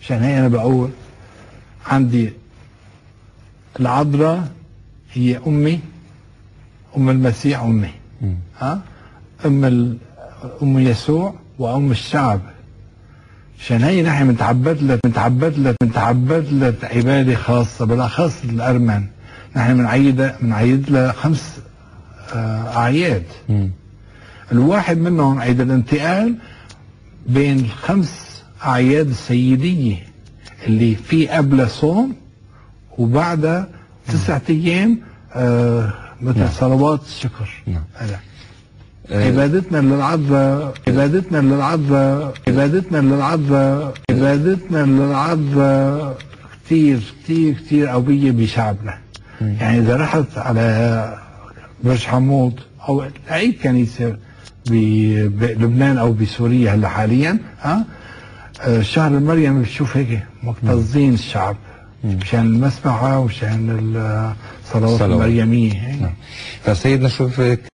مشان هي أنا بقول عندي العذراء هي أمي، أم المسيح أمي، ها؟ أم يسوع وأم الشعب. عشان هي نحن بنتعبد لها بنتعبد لها بنتعبد لها عبادة خاصة، بالأخص الأرمن. نحن بنعيد لها 5 أعياد. الواحد منهم عيد الانتقال بين ال5 أعياد السيدية اللي في قبلها صوم وبعدها 9 أيام مثل صلوات الشكر. عبادتنا للعذراء، عبادتنا للعذراء، عبادتنا للعذراء، عبادتنا للعذراء كثير كثير كثير قوية بشعبنا. يعني إذا رحت على برج حمود أو أي كنيسة بلبنان أو بسوريا هلا حاليا، ها شهر المريم بتشوف هيك مكتظين الشعب مشان المسبحة ومشان الصلوات المريمية. فسيدنا شوف